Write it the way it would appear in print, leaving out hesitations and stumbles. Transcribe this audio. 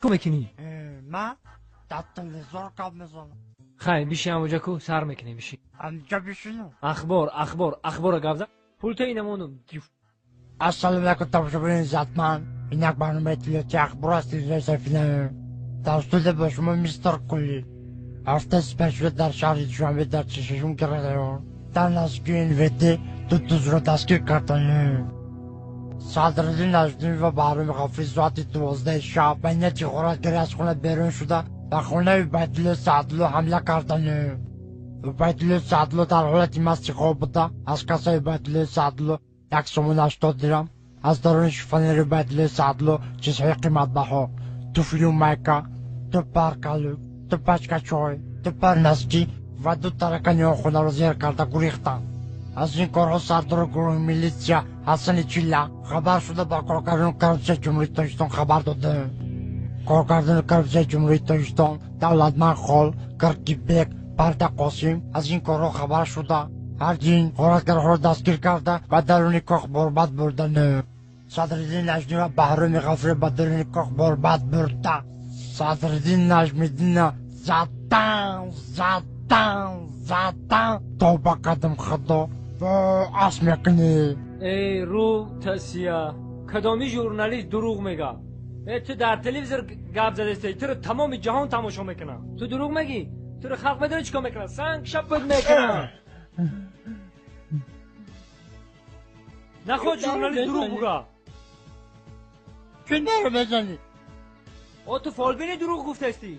Чӣ мекунӣ? Ма дар телевизор гап мезанам. Хай, биши ҳамоҷа ку, сар мекунем, биши. Ҳамҷа бишинам? Ахбор, ахбор, ахбора гап зан. Пулта инамонум. Ассалому алайкум, тамошобинони иззатманд. Ин як барномаи иттилоотии ахбор аст, телевизиони Сафина. Дар студия бо шумо мистер Кулли. Ҳафтаи сипаришуда дар шаҳри Душанбе дар 46 район дар наздикии НВД ду дузро дастгир карданд. Садриддин Наҷмиддин ва Баҳроми Ғафурӣ соати 12 шаб ба нияти ғоратгарӣ аз хона берун шуда, ба хонаи Убайдулло Саъдулло ҳамла карданд. Убайдулло Саъдулло дар ҳолати масти хоб буда, аз кассаи Убайдулло Саъдулло як сомон 80 дирам, аз даруни шифонери Убайдулло Саъдулло чизҳои қиматбаҳо, туфлю майка, ду пар калук, ду пачка чой, ду пар носки ва ду таракани он хонаро зер карда гурехтанд. Аз ин корҳо сардори гурӯҳи милитсия Ҳасани Чилла хабар шуда, ба коргардони коррупсияи Ҷумҳурии Тоҷикистон хабар доданд. Коргардони коррупсияи Ҷумҳурии Тоҷикистон Давлатманд Хол, Киркибек, Парда Қосим аз ин корҳо хабар шуда, ҳардин ғоратгарҳоро дастгир карда, ба даруни кох борбад бурданд. Садриддин Наҷмӣ ва Баҳроми Ғафурӣ ба даруни кох борбад бурда, Садриддин Наҷмиддинна задан, задан, задан, тавба кардам, Худо, ас мекунӣ. Эй, рӯ тасия, кадоми журналист дурӯғ мега? Э, ту дар телевизор гап задастӣ, туро тамоми ҷаҳон тамошо мекунад. Ту дурӯғ мегӣ, туро халқ медонӣ чӣ кор мекунад? Санг шаппат мекунад. Нахоҳ журналист дурӯғ буга. Чӣ наро мезанӣ? О, ту фолбини, дурӯғ гуфтастӣ.